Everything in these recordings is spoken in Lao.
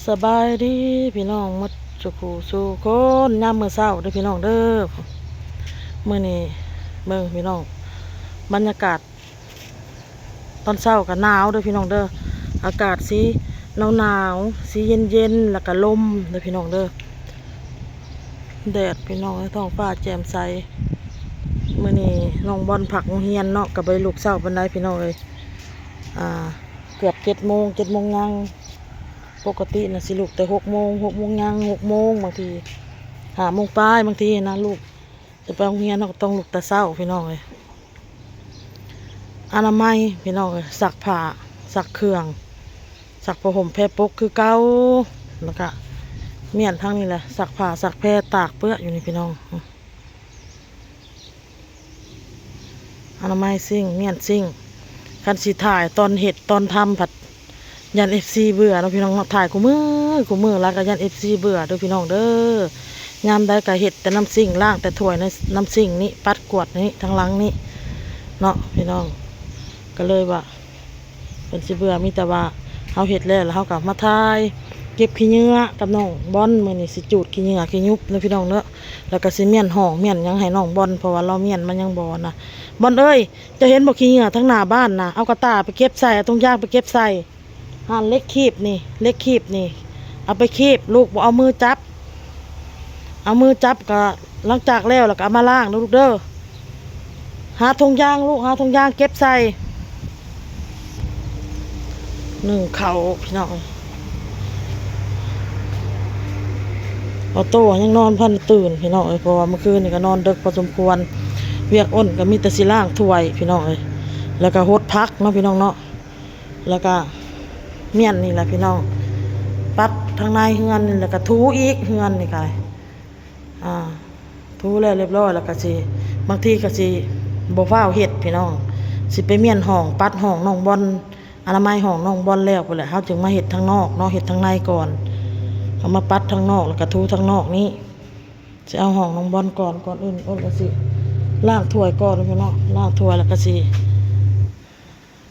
ສະບາຍດີພີ່ນ້ອງໝົດສູ່ຜູ້ສູ່ຄົນ ຍາມມື້ເຊົ້າເດີພີ່ນ້ອງເດີ. ມື້ນີ້ເບິ່ງພີ່ນ້ອງ ບັນຍາກາດຕອນເຊົ້າກໍໜາວເດີພີ່ນ້ອງເດີ. ອາກາດສີໜາວໆ ສີເຢັນໆ ແລ້ວກໍລົມເດີພີ່ນ້ອງເດີ. ແດດພີ່ນ້ອງເອີຍ ທ້ອງຟ້າແຈ່ມໃສ. ມື້ນີ້ນ້ອງບອນພັກໂຮງຮຽນເນາະ ກໍບໍ່ໄດ້ລຸກເຊົ້າປານໃດພີ່ນ້ອງເອີຍ. ອ່າ ເກືອບເຈັດໂມງ ເຈັດໂມງຍັງ. ປົກກະຕິນະຊິລຸກແຕ່ຫົກໂມງ ຫົກໂມງຍັງ ຫົກໂມງ ບາງທີຫ້າໂມງປາຍ ບາງທີນະ ລູກຈະໄປໂຮງຮຽນ ເຮົາກໍຕ້ອງລຸກແຕ່ເຊົ້າພີ່ນ້ອງເອີຍ. ອະນາໄມພີ່ນ້ອງເອີຍ ຊັກຜ້າ ຊັກເຄື່ອງ ຊັກຜ້າຫົ່ມແພປົກຄືເກົ່າ ແລ້ວກະມ້ຽນທາງນີ້ແຫຼະ ຊັກຜ້າຊັກແພຕາກເປື້ອຢູ່ນີ້ພີ່ນ້ອງ. ອະນາໄມຊິງ ມ້ຽນຊິງ. ຄັນຊິຖ່າຍຕອນເຮັດຕອນທຳພັດ ຢ້ານເອັຟຊີເບື່ອເນາະພີ່ນ້ອງເນາະ. ຖ່າຍຄູ່ມື້ ຄູ່ມື້ລະກໍຢ້ານເອັຟຊີເບື່ອເດີພີ່ນ້ອງເດີ. ຍາມໃດກໍເຮັດແຕ່ນ້ຳຊິງ ລ້າງແຕ່ຖ້ວຍໃນນ້ຳຊິງນີ້ ປັດກວາດນີ້ ທາງຫຼັງນີ້ເນາະພີ່ນ້ອງ. ກໍເລີຍວ່າ ເພິ່ນຊິເບື່ອ ມີແຕ່ວ່າເຮົາເຮັດແລ້ວ ແລ້ວເຮົາກໍມາຖ່າຍເກັບຂີ້ເຫຍື້ອກັບນ້ອງບອນ. ມື້ນີ້ຊິຈູດຂີ້ເຫຍື້ອຂີ້ຍຸບເນາະພີ່ນ້ອງເນາະ ແລ້ວກໍຊິມ້ຽນຫ້ອງມ້ຽນຫຍັງໃຫ້ນ້ອງບອນ ເພາະວ່າລາວມ້ຽນມັນຍັງບໍ່ນະ. ບອນເອີຍ ເຈົ້າເຫັນບໍ່ຂີ້ເຫຍື້ອທາງໜ້າບ້ານນະ ເອົາກະຕ່າໄປເກັບໃສ່ ເອົາຖົງຢາງໄປເກັບໃສ່. ຫັ້ນເຫຼັກຄີບນີ້ ເຫຼັກຄີບນີ້ ເອົາໄປຄີບ ລູກບໍ່ເອົາມືຈັບ. ເອົາມືຈັບກະ ຫຼັງຈາກແລ້ວລະກະເອົາມາລ້າງເດີລູກເດີ. ຫາຖົງຢາງລູກ ຫາຖົງຢາງເກັບໃສ່. ໜຶ້ງເຂົ້າພີ່ນ້ອງເອີຍ ອອໂຕ້ຍັງນອນບໍ່ທັນຕື່ນພີ່ນ້ອງເອີຍ ເພາະວ່າເມື່ອຄືນນີ້ກໍນອນເດິກພໍສົມຄວນ. ວຽກອ້ນກໍມີແຕ່ຊິລ້າງຖ້ວຍພີ່ນ້ອງເອີຍ ແລ້ວກໍຫົດຜັກເນາະພີ່ນ້ອງເນາະ. ແລ້ວກະມ້ຽນນີ້ແຫຼະພີ່ນ້ອງ ປັດທາງໃນເຮືອນນີ້ ແລ້ວກະຖູອີກ ເຮືອນນີ້ກະ ອ່າ ຖູແລ້ວລຽບຮ້ອຍ ແລ້ວກະຊິ ບາງທີກະຊິບໍ່ຟ້າວເຮັດພີ່ນ້ອງ ຊິໄປມ້ຽນຫ້ອງ ປັດຫ້ອງນ້ອງບອນ ອະນາໄມຫ້ອງນ້ອງບອນແລ້ວພຸ້ນແຫຼະ ເຮົາຈຶ່ງມາເຮັດທາງນອກເນາະ ເຮັດທາງໃນກ່ອນ ເອົາມາປັດທາງນອກ ແລ້ວກະຖູທາງນອກນີ້. ຊິເອົາຫ້ອງນ້ອງບອນກ່ອນ ກ່ອນອື່ນອ້ນກະຊິລ້າງຖ້ວຍກ່ອນພີ່ນ້ອງ ລ້າງຖ້ວຍແລ້ວກະຊິ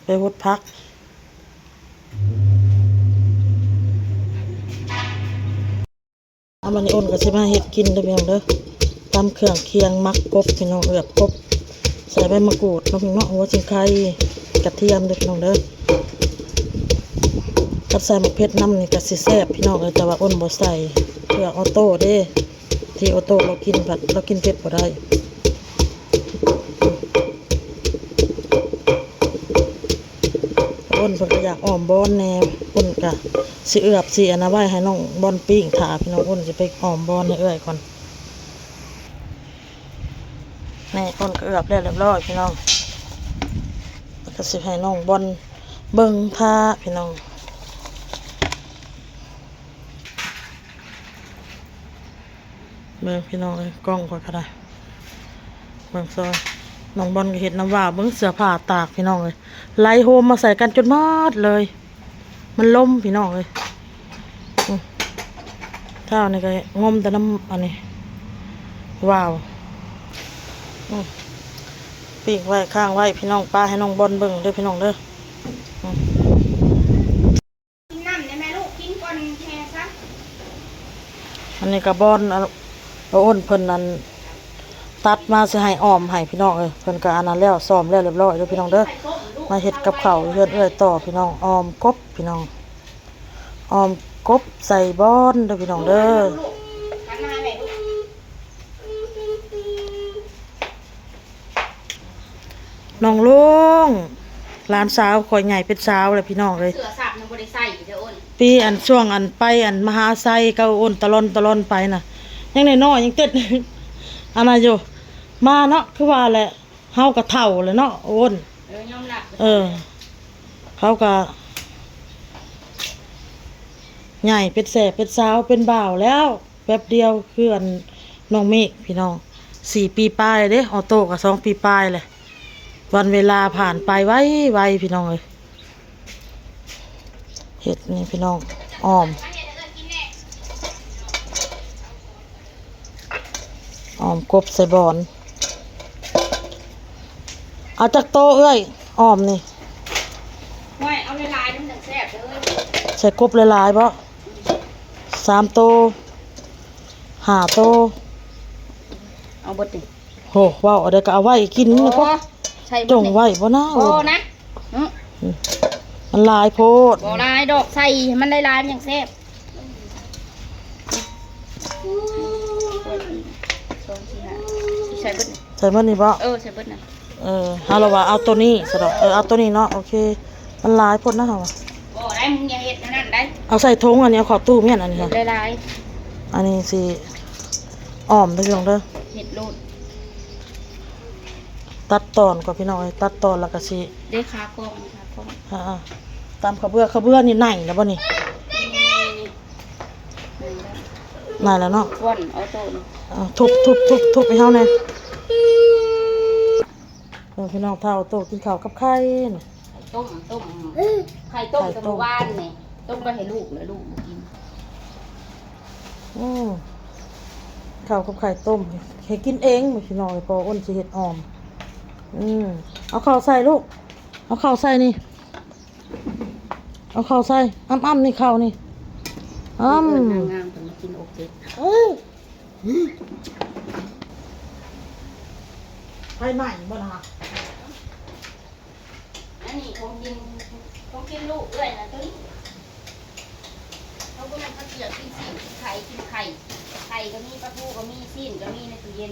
ໄປຫົດຜັກ. ເອົາ ບາດນີ້ອ້ນກໍຊິມາເຮັດກິນເດີພີ່ນ້ອງເດີ ຕຳເຄື່ອງຄຽງ ໝັກກົບພີ່ນ້ອງ ເອືອບກົບ ໃສ່ໃບມະກຮູດເນາະພີ່ນ້ອງເນາະ ຫົວສີໄຄ ກະທຽມເດີພີ່ນ້ອງເດີ ກັບໃສ່ໝາກເຜັດນຳນີ້ກໍຊິແຊບພີ່ນ້ອງເອີຍ ແຕ່ວ່າອ້ນບໍ່ໃສ່ ເພື່ອອອໂຕ້ເດ້. ທີ່ອອໂຕ້ລາວກິນ ພັດລາວກິນເຜັດບໍ່ໄດ້. ອ້ນເພິ່ນກໍຢາກອ້ອມບອນແດ່ ອ້ນກະຊິເອືອບຊິອັນນະໄວ້ໃຫ້ນ້ອງບອນປີ້ງຖ້າພີ່ນ້ອງ ອ້ນຊິໄປອ້ອມບອນໃຫ້ເອື້ອຍກ່ອນ. ນີ້ອ້ນກໍເອືອບແລ້ວລຽບຮ້ອຍພີ່ນ້ອງ ກໍຊິໃຫ້ນ້ອງບອນເບິ່ງຖ້າພີ່ນ້ອງ. ເບິ່ງພີ່ນ້ອງເອີຍ ກ້ອງຂ້ອຍກໍໄດ້ ເບິ່ງຊອຍ ນ້ອງບອນກໍເຮັດນ້ຳຫວ່າວ ເບິ່ງເສື້ອຜ້າຕາກພີ່ນ້ອງເອີຍ ໄຫຼໂຮມມາໃສ່ກັນຈົນໝົດເລີຍ ມັນລົມພີ່ນ້ອງເອີຍ. ອື ທ້າວນີ້ກໍງົມແຕ່ນ້ຳອັນນີ້ ຫວ່າວ ອື ປີ້ງໄວ້ຄ້າງໄວ້ພີ່ນ້ອງ ປະໃຫ້ນ້ອງບອນເບິ່ງເດີພີ່ນ້ອງເດີ ອື. ກິນນ້ຳແດ່ແມ່ລູກ ກິນກ່ອນແຫ່ຊະ. ອັນນີ້ກະບອນ ເອົາ ເອົາອ້ນເພິ່ນນັ້ນ ຕັດມາຊິໃຫ້ອ້ອມໃຫ້ພີ່ນ້ອງເອີຍ ເພິ່ນກະອັນນັ້ນແລ້ວ ຊ້ອມແລ້ວລຽບຮ້ອຍເດີພີ່ນ້ອງເດີ. ມາເຮັດກັບເຂົ້າຢູ່ເຮືອນເອື້ອຍຕໍ່ພີ່ນ້ອງ ອ້ອມກົບພີ່ນ້ອງ ອ້ອມກົບໃສ່ບອນເດີພີ່ນ້ອງເດີ. ນ້ອງລຸງ ຫຼານສາວຂ້ອຍໃຫຍ່ເປັນສາວແລ້ວພີ່ນ້ອງເອີຍ ເສື້ອຊັບຍັງບໍ່ໄດ້ໃສ່ຢູ່ເດີອ້ນ ປີອັນຊ່ວງອັນໄປອັນມະຫາໄຊກັບອ້ນຕະລອນຕະລອນໄປນະ ຍັງນ້ອຍໆ ຍັງເຕັ້ນອັນນັ້ນຢູ່ ມາເນາະ ຄືວ່າແຫຼະ ເຮົາກໍເຖົ້າແລ້ວເນາະອ້ນ ເອີ ຍອມຮັບ ເອີ ເຮົາກໍໃຫຍ່ເປັນແສເປັນສາວເປັນບ່າວແລ້ວ. ແປັບດຽວຄືອັນນ້ອງເມກພີ່ນ້ອງ ສີ່ປີປາຍເດ້ ອອໂຕ້ກໍສອງປີປາຍແຫຼະ. ວັນເວລາຜ່ານໄປໄວໆ ພີ່ນ້ອງເອີຍ ເຮັດນີ້ພີ່ນ້ອງ ອ້ອມ ອ້ອມກົບໃສ່ບອນ. ເອົາຈັກໂຕເອື້ອຍ ອ້ອມນີ້ ຫ້ວຍ ເອົາຫຼາຍໆ ມັນຈັ່ງແຊບເດີ ໃສ່ກົບຫຼາຍໆ ບໍ່? ສາມໂຕ ຫ້າໂຕ ເອົາເບິດນີ້. ໂຫ ເວົ້າເອົາໄດ້ກໍເອົາໄວ້ກິນ ໂອ້ ນີ້ກໍ ໃສ່ເບິດນີ້ ຈົ່ງໄວ້ບໍ່ນະ ບໍ່ນະ ອືມ ມັນຫຼາຍໂພດ ບໍ່ຫຼາຍດອກ ໃສ່ໃຫ້ມັນຫຼາຍໆ ມັນຈັ່ງແຊບ. ໃສ່ເບິດນີ້ ໃສ່ເບິດນີ້ບໍ່? ເອີ ໃສ່ເບິດນັ້ນ. ເອີ ເຮົາລະວ່າເອົາໂຕນີ້ຊະດອກ. ເອີ ເອົາໂຕນີ້ເນາະ. ໂອເຄ ມັນຫຼາຍໂພດນະ ເຮົາວ່າ. ບໍ່ໄດ້ ມຶງຢ່າເຮັດອັນນັ້ນໄດ້. ເອົາໃສ່ຖົງອັນນີ້ ເອົາເຂົ້າຕູ້ແມ່ນອັນນີ້ ເຮັດຫຼາຍໆ ອັນນີ້ຊິອ້ອມເດີພີ່ນ້ອງເດີ ເຮັດໂລດ. ຕັດຕອນກ່ອນພີ່ນ້ອງເອີຍ ຕັດຕອນແລ້ວກໍຊິ ເດ້ ຂາກ່ອງ ຂາກ່ອງ ອ່າ ຕຳຂະເບືອ ຂະເບືອນີ້ໄໜແລ້ວບໍ່ນີ້? ນີ້ ໄໜແລ້ວເນາະ ກ້ວນເອົາໂຕນີ້ ອ່າ ທຸບໆໆໆໃຫ້ເຮົາແດ່. ເອີ ພີ່ນ້ອງ ຖ້າເອົາໂຕກິນເຂົ້າກັບໄຂ່ນີ້ ໄຂ່ຕົ້ມ ຕົ້ມ ໄຂ່ຕົ້ມ ໄຂ່ຕົ້ມ ແຕ່ມື້ວານນີ້ ຕົ້ມໄວ້ໃຫ້ລູກ ແລ້ວລູກບໍ່ກິນ. ອືມ ເຂົ້າກັບໄຂ່ຕົ້ມ ໃຫ້ກິນເອງພີ່ນ້ອງເອີຍ ພໍ່ອ້ນຊິເຮັດອອມ. ອືມ ເອົາເຂົ້າໃສ່ລູກ ເອົາເຂົ້າໃສ່ນີ້ ເອົາເຂົ້າໃສ່ ອ້ຳໆ ນີ້ເຂົ້ານີ້ ອ້ຳ ເອີ້ນນາງງາມເພິ່ນມາກິນອົກເປັດ. ໄຟໄໝ້ບໍ່ນະ? ອັນນີ້ຂອງກິນ ຂອງກິນລູກເອື້ອຍນະ ຕົວນີ້ ເຂົາບໍ່ແມ່ນເຂົາຊິຢາກກິນຊີ້ນ ກິນໄຂ່ ກິນໄຂ່ ໄຂ່ກໍມີ ປາທູກໍມີ ຊີ້ນກໍມີໃນຕູ້ເຢັນ.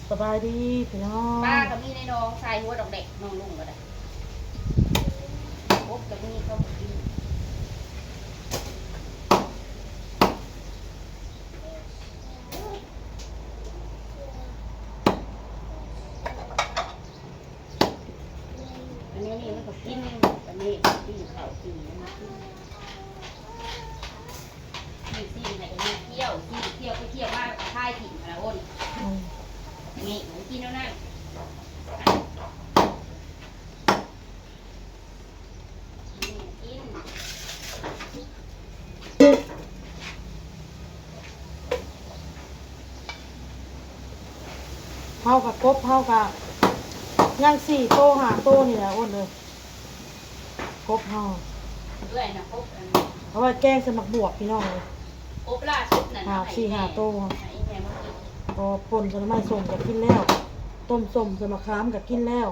ສະບາຍດີພີ່ນ້ອງ ປາກໍມີໃນໜອງ ຊາຍຫົວດອກແດກ ນ້ອງລຸງກໍໄດ້ ກົບກໍມີ ເຂົາກໍກິນ. ອັນນີ້ ນີ້ມັນກໍກິນ ອັນນີ້ກິນເຂົ້າກິນ ນີ້ຊີ້ນໃຫ້ມັນຄ້ຽວ ຊີ້ນຄ້ຽວໄປຄ້ຽວມາ ຄາຍຖິ້ມຫັ້ນລະໂອນ. ອືມ ນີ້ມັນກິນແນວນັ້ນ. ເຮົາກະກົບ ເຮົາກະຍັງສີ່ໂຕຫ້າໂຕນີ້ແຫຼະ ໂອນເອີຍ. ກົບເຮົາ ເອື້ອຍນະ ກົບອັນ ເອົາໄວ້ແກງໃສ່ໝາກບວບ ພີ່ນ້ອງເອີຍ. ກົບລ່າສຸດນັ້ນ ຫ້າ ສີ່ຫ້າໂຕ ໃຫ້ແມ່ມາກິນ ກໍປົ່ນໃສ່ໜໍ່ໄມ້ສົ້ມກໍກິນແລ້ວ ຕົ້ມສົ້ມໃສ່ໝາກຂາມກໍກິນແລ້ວ.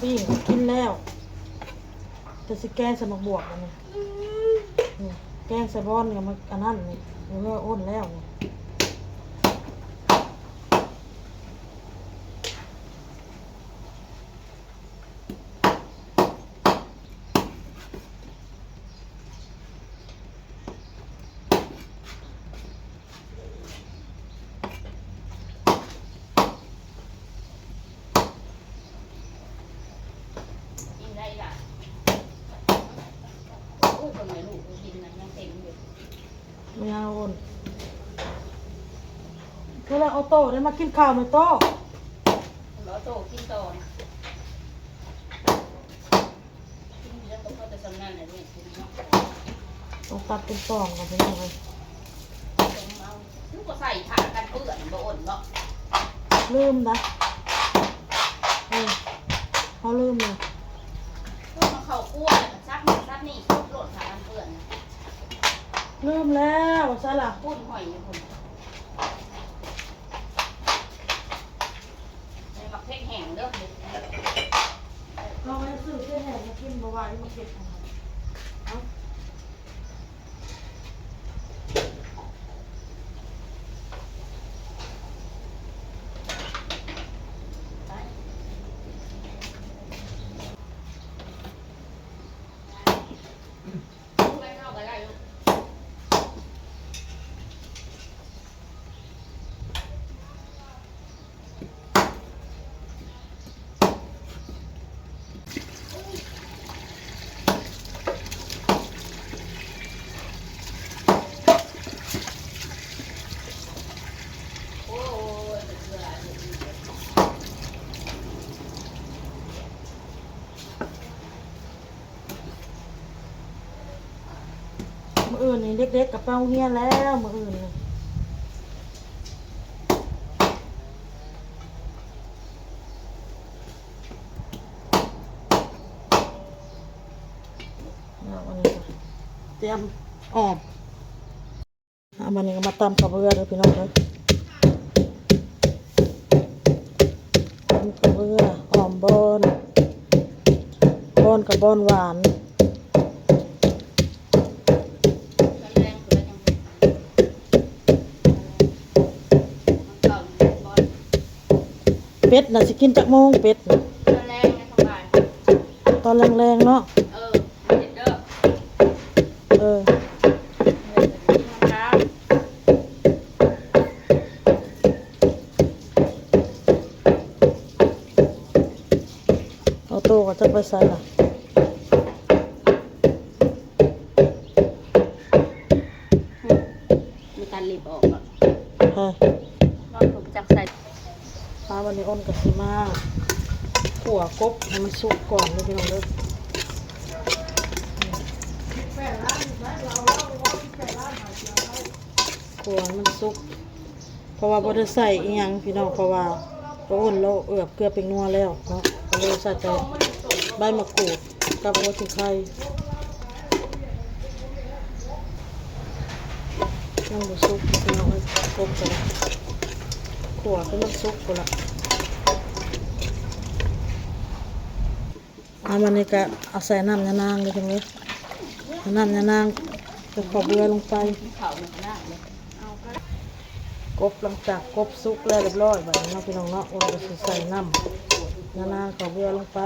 ປີ້ງກິນແລ້ວ ແຕ່ຊິແກງໃສ່ໝາກບວບອັນນີ້ ນີ້ ແກງໃສ່ບອນນີ້ ມັນອັນນັ້ນນີ້ ເອີ ໂອນແລ້ວນີ້. ກິນໄດ້ລະ ໂອ້ຍ ເບິ່ງໃນລູກກິນນະ ຍັງເຕັມຢູ່. ແມ່ນຫຍັງໂອນ ເວລາອອໂຕ້ໄດ້ມາກິນເຂົ້າແມ່ໂຕ້ ອອໂຕ້ກິນຕໍ່ນະ. ກິນແລ້ວກໍພໍແຕ່ສ່ຳນັ້ນແຫຼະ ແມ່ກິນເນາະ. ຕ້ອງຕັດເປັນຕອນກ່ອນ ພີ່ນ້ອງເອີຍ. ຕ້ອງເອົາ ຄືບໍ່ໃສ່ຜ້າກັນເປື້ອນ ບໍ່ອົນເນາະ? ລືມນະ ເອີ ເຮົາລືມນະ. ຄືມາເຂົ້າຄົວແລ້ວກໍຊັບນັ້ນຊັບນີ້ ຄົບໂລດຜ້າກັນເປື້ອນ. ລືມແລ້ວ ໃສລະ? ປຸ້ນຫ້ອຍຢູ່ພຸ້ນ. ໃສ່ໝາກເຜັດແຫ້ງເດີ ເຮົາໄປຊື້ເຜັດແຫ້ງມາກິນ ບໍ່ວ່າຢູ່ໝາກເຜັດຫັ້ນນະ. ເອົາ ໄປ ໄປເຮົາກໍໄດ້ເນາະ. ມື້ອື່ນນີ້ເດັກໆກໍໄປໂຮງຮຽນແລ້ວ ມື້ອື່ນນີ້. ຕຽມອອມ. ອ່າ ບັດນີ້ກໍມາຕຳເຂົ້າເບືອເດີພີ່ນ້ອງເດີ. ຕຳເຂົ້າເບືອ ອອມບອນ, ບອນກັບບອນຫວານ. ເປັດນະ ຊິກິນຈັກໂມງເປັດນະ? ຕອນແລງນະ ຕອນແລງໆເນາະ. ເອີ ເອີ ອອໂຕ້ກໍຈັກໄປໃສລະ? ບໍ່ຕັດເລັບອອກເນາະ. ຮະ ນ້ອງກໍບໍ່ຈັກໃສ່. ມາ ວັນນີ້ອ້ນກໍຊິມາຂົ້ວກົບໃຫ້ມັນສຸກກ່ອນເດີພີ່ນ້ອງເດີ. ຂົ້ວໃຫ້ມັນສຸກ ເພາະວ່າບໍ່ໄດ້ໃສ່ອີ່ຫຍັງພີ່ນ້ອງ ເພາະວ່າ ໂອ້ ລາວເອືອບເກືອແປ້ງນົວແລ້ວເນາະ ກໍເລີຍໃສ່ແຕ່ໃບມະກູດກັບຫົວສີໄຄ. ຍັງບໍ່ສຸກພີ່ນ້ອງເອີຍ ກົບກໍໄດ້ ຂົ້ວຈົນມັນສຸກພຸ້ນລະ. ອ່າ ບັດນີ້ກໍເອົາໃສ່ນ້ຳຍານາງເລີຍພີ່ນ້ອງເອີຍ ເອົານ້ຳຍານາງກັບເຂົ້າເບືອລົງໄປ. ກົບ ຫຼັງຈາກກົບສຸກແລ້ວຮຽບຮ້ອຍ ບັດນີ້ເນາະພີ່ນ້ອງເນາະ ໂອ້ນກໍຊິໃສ່ນ້ຳຍານາງເຂົ້າເບືອລົງໄປ.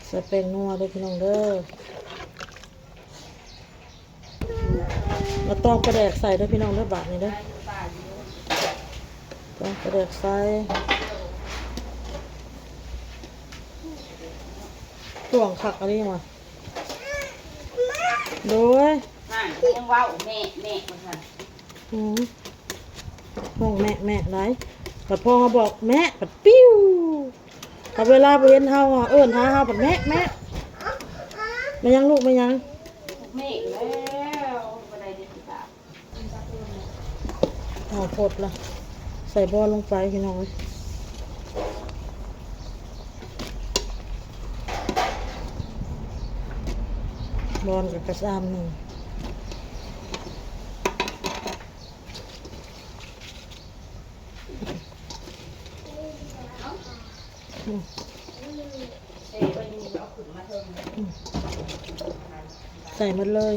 ໃສ່ແປ້ງນົວເດີພີ່ນ້ອງເດີ. ມາຕອງປາແດກໃສ່ເດີພີ່ນ້ອງເດີ ບາດນີ້ເດີ ຕອງປາແດກໃສ່. ຕວງຄັກອີ່ຫຼີຫວາ ໂດຍ ນັ້ນກໍຍັງເວົ້າແມະໆວ່າຊັ້ນ. ອືມ ຮ້ອງແມະໆໄດ໋ ບັດພໍເຮົາບອກແມະ ບັດປິວ. ຖ້າເວລາບໍ່ເຫັນເຮົາ ເອີ້ນຫາເຮົາ ບັດແມະໆ. ແມ່ນຫຍັງລູກ ແມ່ນຫຍັງ? ແມ່ແລ້ວ ບໍ່ໄດ້ເດັດຂາດ. ເອົາ ພົດລະ ໃສ່ບອນລົງໄປພີ່ນ້ອງເອີຍ ບອນກັບກະຊາມໜຶ່ງ. ອືມ ອືມ ໃສ່ໝົດເລີຍ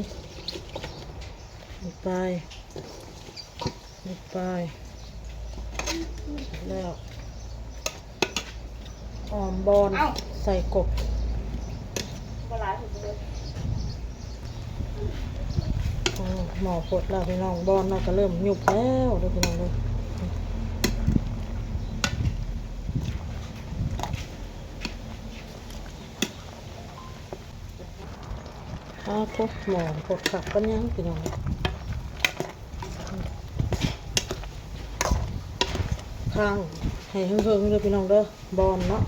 ລົງໄປ ລົງໄປ ແລ້ວ ອອມບອນ ເອົ້າ ໃສ່ກົບ ບໍ່ຫຼາຍ ອືມ ໝໍ້ຟົດແລ້ວພີ່ນ້ອງ ບອນເຮົາກໍເລີ່ມຍຸບແລ້ວເດີພີ່ນ້ອງເດີ. ອ້າໂທ້ ໝໍ້ໂພດຄັກປານຫຍັງພີ່ນ້ອງ. ຄ້າງໃຫ້ເຫິງໆເດີພີ່ນ້ອງເດີ ບອນເນາະ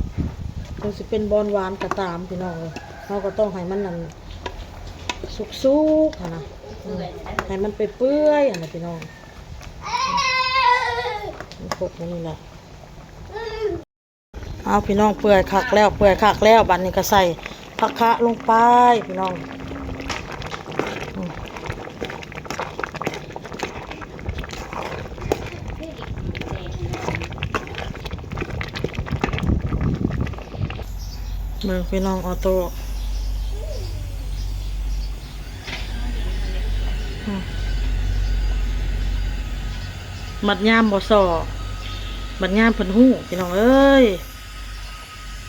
ເຖິງຊິເປັນບອນຫວານກໍຕາມພີ່ນ້ອງເອີຍ ເຮົາກໍຕ້ອງໃຫ້ມັນນັ້ນ ສຸກໆຫັ້ນນະ ໃຫ້ມັນເປື່ອຍໆຫັ້ນນະພີ່ນ້ອງ ມັນຄົດຢູ່ນີ້ແຫຼະ. ເອົາ ພີ່ນ້ອງ ເປື່ອຍຄັກແລ້ວ ເປື່ອຍຄັກແລ້ວ ບັດນີ້ກໍໃສ່ຜັກຄະລົງໄປພີ່ນ້ອງ ອືມ ເບິ່ງພີ່ນ້ອງ ອອໂຕ້ ອືມ ບັດຍາມບໍ່ສໍ້ ບັດຍາມເພິ່ນຮູ້ພີ່ນ້ອງເອີຍ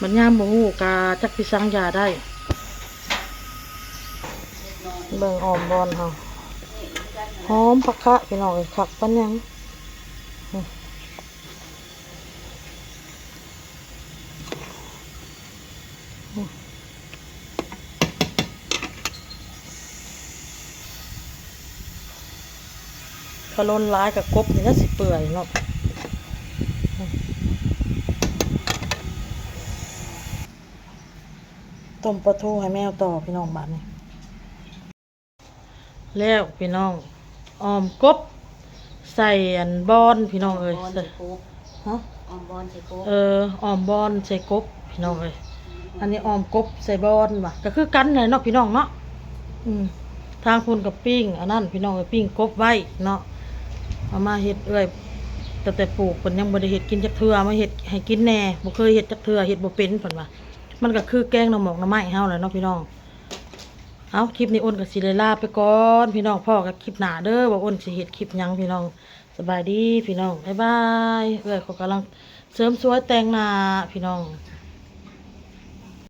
ບັດຍາມບໍ່ຮູ້ກະຈັກຊິສັງຢາໄດ້. ເບິ່ງອອມບອນເຮົາ ຫອມຜັກຄະພີ່ນ້ອງເອີຍ ຄັກປານຫຍັງ. ຖ້າຫຼົ່ນຫຼາຍກໍກົບນີ້ລະຊິເປື່ອຍເນາະ. ຕົ້ມປາທູໃຫ້ແມວຕໍ່ພີ່ນ້ອງ ບາດນີ້. ແລ້ວພີ່ນ້ອງ ອອມກົບໃສ່ອັນບອນ ພີ່ນ້ອງເອີຍ ອອມບອນໃສ່ກົບ ຮະ ອອມບອນໃສ່ກົບ ເອີ ອອມບອນໃສ່ກົບ ພີ່ນ້ອງເອີຍ. ອັນນີ້ອອມກົບໃສ່ບອນວ່າ ກໍຄືກັນແຫຼະເນາະ ພີ່ນ້ອງເນາະ. ອືມ ທາງພຸ້ນກໍປີ້ງອັນນັ້ນ ພີ່ນ້ອງເອີຍ ປີ້ງກົບໄວ້ເນາະ. ເອົາມາເຮັດເອື້ອຍ ຕັ້ງແຕ່ປູກ ເພິ່ນຍັງບໍ່ໄດ້ເຮັດກິນຈັກເທື່ອ ມາເຮັດໃຫ້ກິນແດ່ ບໍ່ເຄີຍເຮັດຈັກເທື່ອ ເຮັດບໍ່ເປັນ ເພິ່ນວ່າ. ມັນກໍຄືແກງໜໍ່ໝອກໜໍ່ໄມ້ເຮົາແຫຼະເນາະ ພີ່ນ້ອງ. ເອົາ ຄລິບນີ້ອ້ນກໍຊິໄດ້ລາໄປກ່ອນ ພີ່ນ້ອງ ພໍ້ກັນຄລິບໜ້າເດີ ວ່າອ້ນຊິເຮັດຄລິບຫຍັງ ພີ່ນ້ອງ. ສະບາຍດີພີ່ນ້ອງ ບາຍບາຍ. ເອື້ອຍເຂົາກຳລັງເສີມສວຍແຕ່ງໜ້າ ພີ່ນ້ອງ.